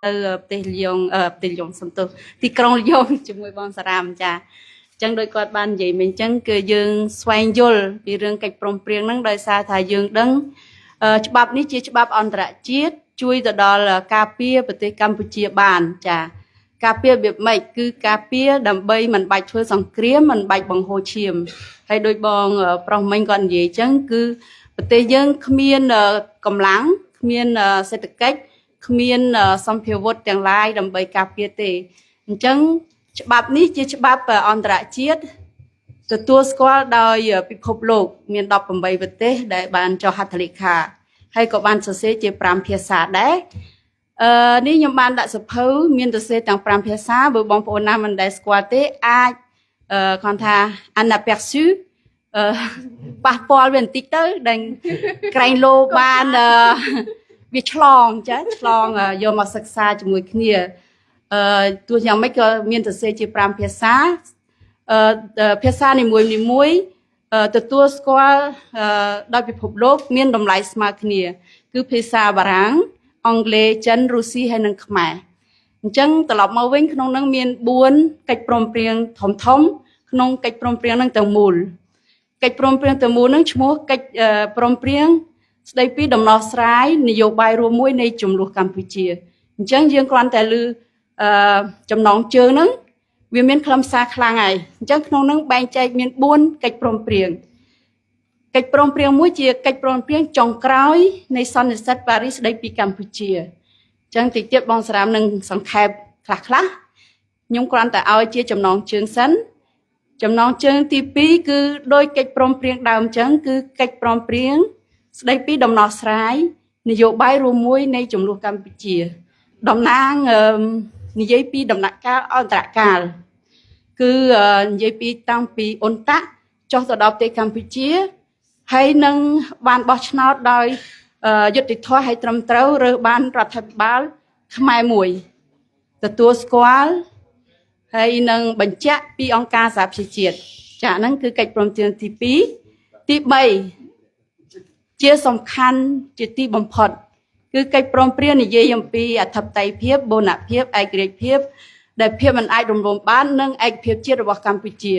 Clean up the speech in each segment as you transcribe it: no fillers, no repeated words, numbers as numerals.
ទៅប្រទេសលីយ៉ុងប្រទេសលីយ៉ុងសំទោសទីក្រុងលីយ៉ុងជាមួយបងសារ៉ាមចាអញ្ចឹងដោយគាត់បាននិយាយមិញអញ្ចឹងគឺយើងស្វែងយល់ពីរឿងកិច្ចព្រមព្រៀងហ្នឹងដោយសារថាយើងដឹងច្បាប់នេះជាច្បាប់អន្តរជាតិជួយទៅដល់ការពារប្រទេសកម្ពុជាបានចាការពាររបៀបម៉េចគឺការពារដើម្បីមិនបាច់ធ្វើសង្គ្រាមមិនបាច់បង្ហូរឈាមហើយដោយបងប្រុសមិញគាត់និយាយអញ្ចឹងគឺប្រទេសយើងគ្មានកម្លាំងគ្មានសេដ្ឋកិច្ចគ្មានសម្ភារវុធទាំងឡាយដើម្បីការពារទេអញ្ចឹងច្បាប់នេះជាច្បាប់អន្តរជាតិទទួលស្គាល់ដោយពិភពលោកមាន18ប្រទេសដែលបានចុះហត្ថលេខាហើយក៏បានសរសេរជា5ភាសាដែរអឺនេះខ្ញុំបានដាក់សភៅមានសរសេរទាំង5ភាសាបើបងប្អូនណាមិនដែលស្គាល់ទេអាចអឺគាត់ថា un aperçu អឺប៉ះពាល់វាបន្តិចទៅដែលក្រែងលោបានអឺវាឆ្លងចាឆ្លងយកមកសិក្សាជាមួយគ្នាអឺទោះយ៉ាងម៉េចក៏មានសរសេរជា5ភាសាអឺភាសានីមួយនីមួយទទួលស្គាល់ដោយពិភពលោកមានតម្លៃស្មើគ្នា គឺភាសាបារាំងអង់គ្លេសចិនរុស្ស៊ីហើយនិងខ្មែរអញ្ចឹងត្រឡប់មកវិញក្នុងនឹងមាន4កិច្ចព្រមព្រៀងធំធំក្នុងកិច្ចព្រមព្រៀងនឹងទាំងមូលកិច្ចព្រមព្រៀងទាំងមូលនឹងឈ្មោះកិច្ចព្រមព្រៀងស្ដីពីដំណោះស្រាយនយោបាយរួមមួយនៃចំនួនកម្ពុជាអញ្ចឹងយើងគ្រាន់តែឮអឺចំណងជើងហ្នឹងវាមានខ្លឹមសារខ្លាំងហើយអញ្ចឹងក្នុងហ្នឹងបែងចែកមាន4កិច្ចព្រមព្រៀងកិច្ចព្រមព្រៀងមួយជាកិច្ចព្រមព្រៀងចុងក្រោយនៃសន្និសីទប៉ារីសស្ដីពីកម្ពុជាអញ្ចឹងតិចទៀតបងសារ៉ាមនឹងសង្ខេបខ្លះខ្លះខ្ញុំគ្រាន់តែឲ្យជាចំណងជើងសិនចំណងជើងទី2គឺដោយកិច្ចព្រមព្រៀងដើមអញ្ចឹងគឺកិច្ចព្រមព្រៀងស្ដីពីដំណោះស្រាយនយោបាយរួមមួយនៃចំនួនកម្ពុជាតំណាងនិយាយពីដំណាក់កាលអន្តរកាលគឺនិយាយពីតាំងពីអ៊ុនតាក់ចុះទៅដល់ប្រទេសកម្ពុជាហើយនឹងបានបោះឆ្នោតដោយយុត្តិធម៌ហើយត្រឹមត្រូវរើសបានរដ្ឋាភិបាលខ្មែរមួយទទួលស្គាល់ហើយនឹងបញ្ជាក់ពីអង្គការសហប្រជាជាតិចាហ្នឹងគឺកិច្ចព្រមព្រៀងទី2ទី3ជាសំខាន់ជាទីបំផុតគឺកិច្ចព្រមព្រៀងនិយាយអំពីអធិបតេយ្យភាពបូរណភាពឯករាជ្យភាពដែលភាពមិនអាចរំលំបាននិងឯកភាពជាតិរបស់កម្ពុជា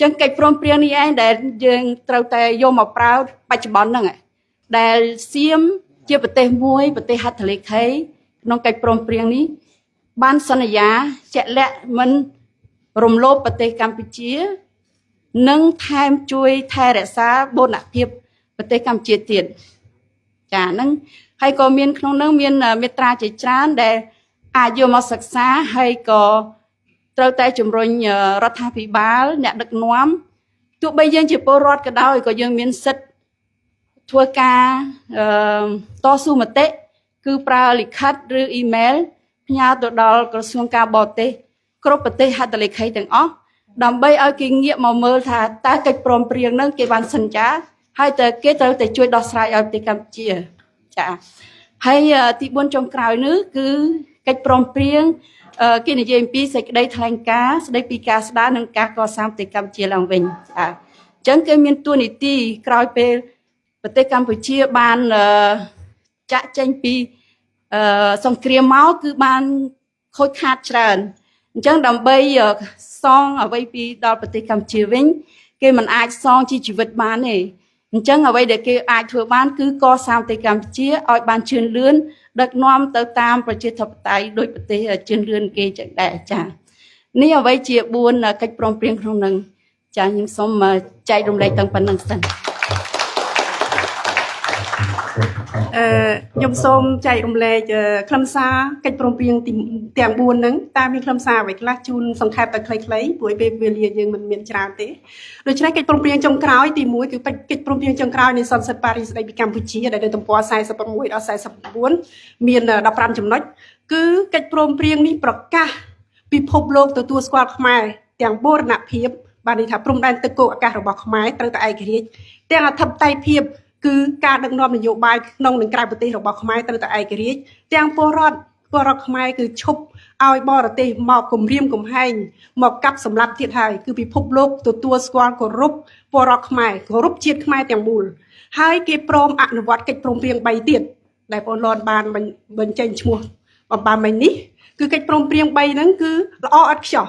ចឹងកិច្ចព្រមព្រៀងនេះឯងដែលយើងត្រូវតែយកមកប្រើបច្ចុប្បន្នហ្នឹងដែលសៀមជាប្រទេសមួយប្រទេសហត្ថលេខីក្នុងកិច្ចព្រមព្រៀងនេះបានសន្យាជាក់លាក់មិនរំលោភប្រទេសកម្ពុជានិងថែមជួយថែរក្សាបូរណភាពប្រទេសកម្ពុជាទៀតចាហ្នឹងហើយក៏មានក្នុងនោះមានមេត្រាជាច្រើនដែលអាចយកមកសិក្សាហើយក៏ត្រូវតែជំរុញរដ្ឋាភិបាលអ្នកដឹកនាំទោះបីយើងជាពលរដ្ឋក៏ដោយក៏យើងមានសិទ្ធិធ្វើការតស៊ូមតិគឺប្រើលិខិតឬអ៊ីមែលផ្ញើទៅដល់ក្រសួងការបរទេសគ្រប់ប្រទេសហត្ថលេខីទាំងអស់ដើម្បីឲ្យគេងាកមកមើលថាតើកិច្ចព្រមព្រៀងហ្នឹងគេបានសន្យាហើយតើគេត្រូវតែជួយដោះស្រាយឲ្យប្រទេសកម្ពុជាចាហើយទី4ចុងក្រោយនេះគឺកិច្ចព្រមព្រៀងគេនិយាយអំពីសេចក្តីថ្លែងការណ៍ស្តីពីការស្ដារនិងការកសាងប្រទេសកម្ពុជាឡើងវិញចាអញ្ចឹងគេមានទួនាទីក្រោយពេលប្រទេសកម្ពុជាបានចាក់ចេញពីសង្គ្រាមមកគឺបានខូចខាតច្រើនអញ្ចឹងដើម្បីសងអ្វីពីដល់ប្រទេសកម្ពុជាវិញគេមិនអាចសងជាជីវិតបានទេអញ្ចឹងអ្វីដែលគេអាចធ្វើបានគឺកសាងប្រទេសកម្ពុជាឲ្យបានជឿនលឿនដឹកនាំទៅតាមប្រជាធិបតេយ្យដោយប្រទេសជឿនលឿនគេចឹងដែរចានេះអ្វីជា4កិច្ចព្រមព្រៀងក្នុងនឹងចាខ្ញុំសូមចែករំលែកទាំងប៉ុណ្្នឹងសិន អឺខ្ញុំសូមចែករំលែកខ្លឹមសារកិច្ចព្រមព្រៀងទាំង4ហ្នឹងតើមានខ្លឹមសារអ្វីខ្លះជូនសង្ខេបតែខ្លីៗព្រោះពេលវេលាយើងមិនមានច្រើនទេដូច្នេះកិច្ចព្រមព្រៀងចុងក្រោយទី1គឺកិច្ចព្រមព្រៀងចុងក្រោយនៃសន្និសីទប៉ារីសស្ដីពីកម្ពុជាដែលនៅទំព័រ46ដល់49មាន15ចំណុចគឺកិច្ចព្រមព្រៀងនេះប្រកាសពិភពលោកទទួលស្គាល់ខ្មែរទាំងបូរណភាពបានន័យថាព្រំដែនទឹកគោកអាកាសរបស់ខ្មែរត្រូវតែឯករាជ្យទាំងអធិបតេយ្យភាពគឺការដឹកនាំនយោបាយក្នុងនិងក្រៅប្រទេសរបស់ខ្មែរត្រូវតែឯករាជ្យទាំងពលរដ្ឋខ្មែរគឺឈប់ឲ្យបរទេសមកគំរាមកំហែងមកកាប់សម្លាប់ទៀតហើយគឺពិភពលោកទទួលស្គាល់គោរពពលរដ្ឋខ្មែរគោរពជាតិខ្មែរទាំងមូលហើយគេព្រមអនុវត្តកិច្ចព្រមព្រៀង3ទៀតដែលបងលនបានបញ្ចេញឈ្មោះ បំបាមិញនេះគឺកិច្ចព្រមព្រៀង3ហ្នឹងគឺល្អឥតខ្ចោះ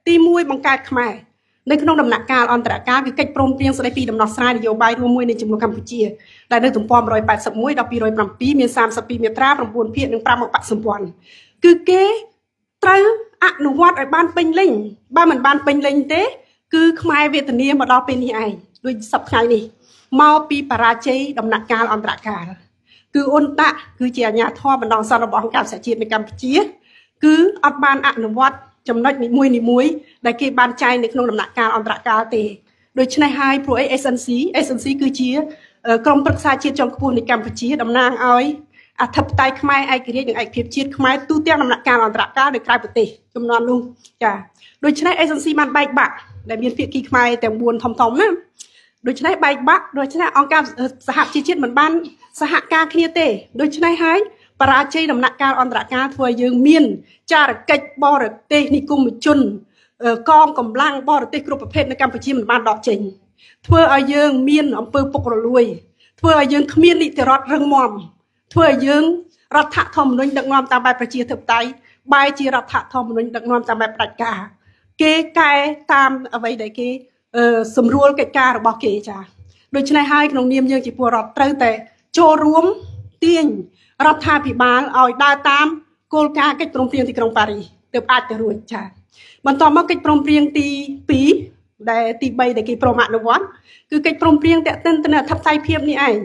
ទី1បង្កើតខ្មែរនៅក្នុងដំណាក់កាលអន្តរកាលគឺកិច្ចព្រមព្រៀងស្តីពីដំណោះស្រាយនយោបាយរួមមួយនៃចំនួនកម្ពុជាដែលនៅទំព័រ181ដល់207មាន32មាត្រា9ភាគនិង5ឧបសម្ព័ន្ធគឺគេត្រូវអនុវត្តឲ្យបានពេញលេញបើមិនបានពេញលេញទេគឺខ្មែរវេទនាមកដល់ពេលនេះឯងដូចសប្តាហ៍នេះមកពីបរាជ័យដំណាក់កាលអន្តរកាលគឺអ៊ុនតាក់គឺជាអាជ្ញាធរបណ្ដោះអាសន្នរបស់អង្គការសហជាតិនៅកម្ពុជាគឺអត់បានអនុវត្តចំណុចនីមួយៗដែលគេបានចែងនៅក្នុងដំណាក់កាលអន្តរកាលទេដូច្នេះហើយព្រោះអី SNC គឺជាក្រុមប្រឹក្សាជាតិជាន់ខ្ពស់នៃកម្ពុជាតំណាងឲ្យអធិបតេយ្យខ្មែរឯករាជ្យនិងឯកភាពជាតិខ្មែរទូទាំងដំណាក់កាលអន្តរកាលនៅក្រៅប្រទេសចំនួននោះចាដូច្នេះ SNC បានបែកបាក់ដែលមានភាគីខ្មែរទាំង4ធំៗណាដូច្នេះបែកបាក់ដូច្នេះអង្គការសហប្រជាជាតិមិនបានសហការគ្នាទេដូច្នេះហើយបរាជ័យដំណាក់កាលអន្តរកាលធ្វើឲ្យយើងមានចារកិច្ចបរទេសនិគមជនកងកម្លាំងបរទេសគ្រប់ប្រភេទនៅកម្ពុជាមិនបានដកចេញធ្វើឲ្យយើងមានអំពើពុករលួយធ្វើឲ្យយើងគ្មាននីតិរដ្ឋរឹងមាំធ្វើឲ្យយើងរដ្ឋធម្មនុញ្ញដឹកនាំតាមបែបប្រជាធិបតេយ្យបែរជារដ្ឋធម្មនុញ្ញដឹកនាំតាមបែបផ្ដាច់ការគេកែតាមអ្វីដែលគេសម្រួលកិច្ចការរបស់គេចាដូច្នេះហើយក្នុងនាមយើងជាពលរដ្ឋត្រូវតែចូលរួមទាញរដ្ឋាភិបាលឲ្យដើរតាមគោលការណ៍កិច្ចព្រមព្រៀងទីក្រុងប៉ារីសទើបអាចទៅរួចចាបន្ទាប់មកកិច្ចព្រមព្រៀងទី2ដែលទី3ដែលគេព្រមអនុវត្តគឺកិច្ចព្រមព្រៀងតាក់ទិនទៅនឹងអធិបតេយ្យភាពនេះឯង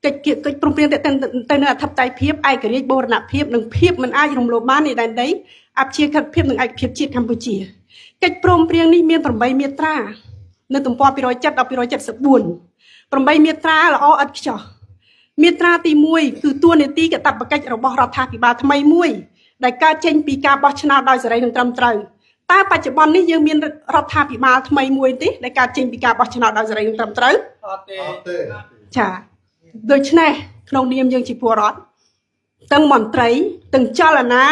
កិច្ចព្រមព្រៀងតាក់ទិនទៅនឹងអធិបតេយ្យភាពឯករាជ្យបូរណភាពនិងភាពមិនអាចរំលោភបាននៃដែនដីអព្យាក្រឹតភាពនិងឯកភាពជាតិកម្ពុជាកិច្ចព្រមព្រៀងនេះមាន8មាត្រានៅទំព័រ207ដល់274 8មាត្រាល្អឥតខ្ចោះមាត្រាទី1គឺតួនាទីកាតព្វកិច្ចរបស់រដ្ឋាភិបាលថ្មីមួយដែលកើតចេញពីការបោះឆ្នោតដោយសេរីនិងត្រឹមត្រូវតើបច្ចុប្បន្ននេះយើងមានរដ្ឋាភិបាលថ្មីមួយទេដែលកើតចេញពីការបោះឆ្នោតដោយសេរីនិងត្រឹមត្រូវ អត់ទេ ចាដូច្នេះក្នុងនាមយើងជាពលរដ្ឋទាំងមន្ត្រីទាំងចលនា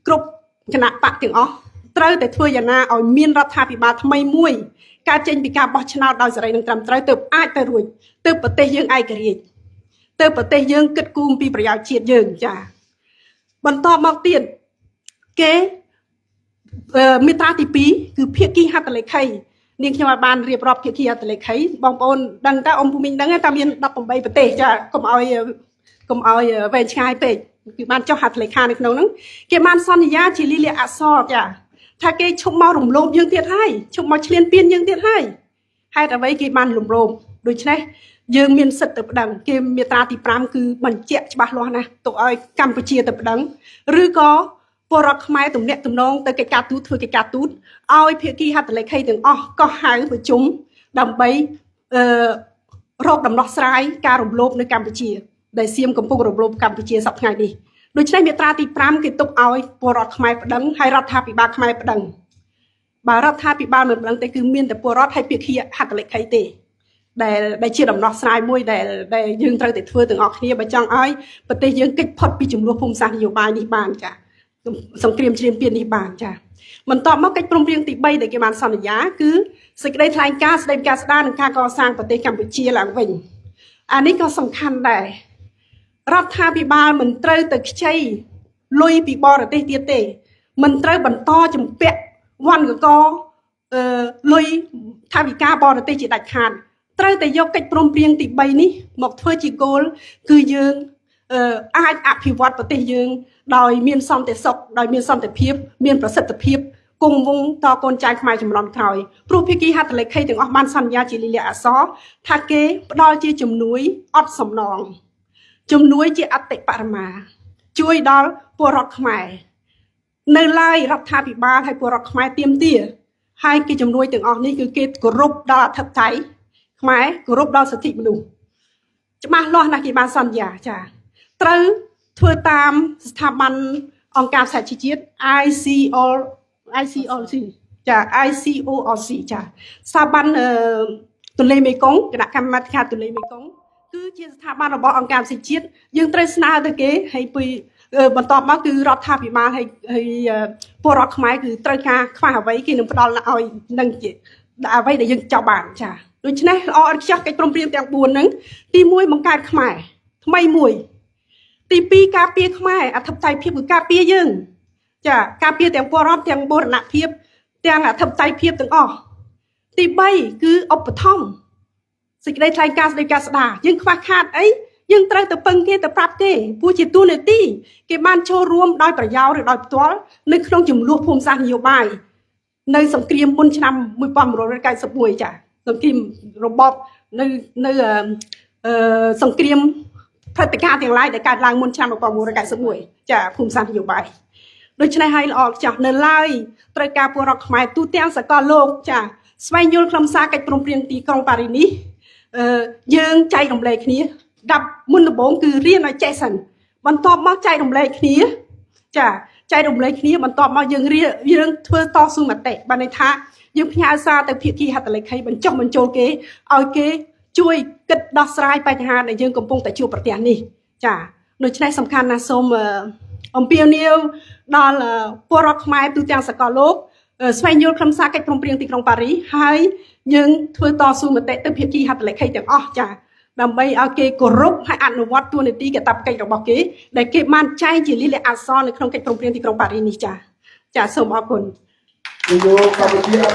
គ្រប់គណៈបកទាំងអស់ត្រូវតែធ្វើយ៉ាងណាឲ្យមានរដ្ឋាភិបាលថ្មីមួយកើតចេញពីការបោះឆ្នោតដោយសេរីនិងត្រឹមត្រូវទើបអាចទៅរួចទើបប្រទេសយើងឯករាជ្យទើបប្រទេសយើងគិតគូរអំពីប្រយោជន៍ជាតិយើងចាបន្តមកទៀតគេមាត្រាទី2គឺភាគីហត្ថលេខីនាងខ្ញុំឲ្យបានរៀបរាប់ភាគីហត្ថលេខីបងប្អូនដឹងតើអ៊ំភូមិដឹងតើមាន18ប្រទេសចាកុំឲ្យវែងឆ្ងាយពេកគឺបានចុះហត្ថលេខានៅក្នុងហ្នឹងគេបានសន្យាជាលិលាអក្សរចាថាគេឈប់មករំលោភយើងទៀតហើយឈប់មកឈ្លានពានយើងទៀតហើយហេតុអ្វីគេបានរំលោភដូច្នេះយើងមានសិទ្ធិទៅប្តឹងគេមាត្រាទី5គឺបញ្ជាក់ច្បាស់លាស់ណាស់ទុកឲ្យកម្ពុជាទៅប្តឹងឬក៏ពលរដ្ឋខ្មែរទំនាក់ទំនងទៅកិច្ចការទូតធ្វើកិច្ចការទូតឲ្យភាគីហត្ថលេខីទាំងអស់ក៏ហៅប្រជុំដើម្បីរកដំណោះស្រាយការរំលោភនៅកម្ពុជាដែលសៀមកំពុងរំលោភកម្ពុជាសប្តាហ៍នេះដូច្នេះមាត្រាទី5គេទុកឲ្យពលរដ្ឋខ្មែរប្តឹងហើយរដ្ឋាភិបាលខ្មែរប្តឹងបើរដ្ឋាភិបាលមិនប្តឹងទេគឺមានតែពលរដ្ឋហើយភាគីហត្ថលេខីទេដែលជាដំណោះស្រាយមួយដែលយើងត្រូវតែធ្វើទាំងអស់គ្នាបើចង់ឲ្យប្រទេសយើងគេចផុតពីចំនួនភូមិសាស្ត្រនយោបាយនេះបានចាសង្គ្រាមឈ្លានពាននេះបានចាបន្ទាប់មកកិច្ចព្រមព្រៀងទី3ដែលគេបានសន្យាគឺសេចក្តីថ្លែងការណ៍ស្តីពីការស្ដារនិងការកសាងប្រទេសកម្ពុជាឡើងវិញអានេះក៏សំខាន់ដែររដ្ឋាភិបាលមិនត្រូវទៅខ្ចីលុយពីបរទេសទៀតទេមិនត្រូវបន្តជំពាក់វណ្ណកលុយថវិកាបរទេសជាដាច់ខាតត្រូវតែយកកិច្ចព្រមព្រៀងទី3នេះមកធ្វើជាគោលគឺយើងអាចអភិវឌ្ឍប្រទេសយើងដោយមានសន្តិសុខដោយមានសន្តិភាពមានប្រសិទ្ធភាពគង់វង្សតកូនចៅខ្មែរចំនួនក្រោយព្រោះភាគីហត្ថលេខីទាំងអស់បានសន្យាជាលិលាអក្សរថាគេផ្ដល់ជាជំនួយអត់សំណងជំនួយជាអតិបរមាជួយដល់ពលរដ្ឋខ្មែរនៅឡើយរដ្ឋាភិបាលហើយពលរដ្ឋខ្មែរទាមទារហើយគេជំនួយទាំងអស់នេះគឺគេគោរពដល់អធិបតេយ្យខ្មែរគោរពដល់សិទ្ធិមនុស្សច្បាស់លាស់ណាស់គេបានសន្យាចាត្រូវធ្វើតាមស្ថាប័នអង្គការសហជីវជាតិ ICORC ចា ICORC ចាស្ថាប័នទន្លេមេគង្គគណៈកម្មាធិការទន្លេមេគង្គគឺជាស្ថាប័នរបស់អង្គការសហជីវជាតិយើងត្រូវស្នើទៅគេហើយពីបន្ទាប់មកគឺរដ្ឋាភិបាលហើយពលរដ្ឋខ្មែរគឺត្រូវការខ្វះអ្វីគេនឹងផ្ដល់ឲ្យនឹងជាអ្វីដែលយើងចង់បានចាដូច្នេះល្អឥតខ្ចោះកិច្ចព្រមព្រៀងទាំង4ហ្នឹងទី1បង្កើតខ្មែរថ្មីមួយ ទី2ការពារខ្មែរអធិបតេយ្យភាពគឺការពារយើងចាការពារទាំងពលរដ្ឋទាំងបូរណភាពទាំងអធិបតេយ្យភាពទាំងអស់ទី3គឺឧបត្ថម្ភសេចក្តីថ្លែងការណ៍ស្តីការស្ដារយើងខ្វះខាតអីយើងត្រូវទៅពឹងគេទៅប្រាប់គេព្រោះជាទូនាទីគេបានចូលរួមដោយប្រយោលឬដោយផ្ទាល់នៅក្នុងចំនួនភូមិសាស្ត្រនយោបាយនៅសង្គ្រាមមុនឆ្នាំ1991ចាសង្គ្រាមរបបនៅនៅអឺសង្គ្រាមព្រឹត្តិការណ៍ទាំងឡាយដែលកើតឡើងមុនឆ្នាំ1991ចាភូមិសាស្ត្រនយោបាយដូច្នេះហើយល្អខ្ចោះនៅឡើយត្រូវការពលរដ្ឋខ្មែរទូទាំងសកលលោកចាស្វែងយល់ខ្លឹមសារកិច្ចព្រមព្រៀងទីក្រុងប៉ារីសនេះអឺយើងចែករំលែកគ្នាដាប់មុនដំបូងគឺរៀនឲ្យចេះសិនបន្ទាប់មកចែករំលែកគ្នាចាចែករំលែកគ្នាបន្ទាប់មកយើងរៀនយើងធ្វើតស៊ូមតិបានន័យថាយើងផ្ញើសារទៅភាគីហត្ថលេខីបញ្ចុះបញ្ចូលគេឲ្យគេជួយគិតដោះស្រាយបញ្ហាដែលយើងកំពុងតែជួបប្រទះនេះចាដូច្នេះសំខាន់ណាស់សូមអំពាវនាវដល់ពលរដ្ឋខ្មែរទូទាំងសកលលោកស្វែងយល់ខ្លឹមសារកិច្ចព្រមព្រៀងទីក្រុងប៉ារីសហើយយើងធ្វើតស៊ូមតិទៅភាគីហត្ថលេខីទាំងអស់ចាដើម្បីឲ្យគេគោរពហើយអនុវត្តតួនាទីកាតព្វកិច្ចរបស់គេដែលគេបានចែងជាលាយលក្ខណ៍អក្សរនៅក្នុងកិច្ចព្រមព្រៀងទីក្រុងប៉ារីសនេះចាចាសូមអរគុណ នយោកម្ពុជា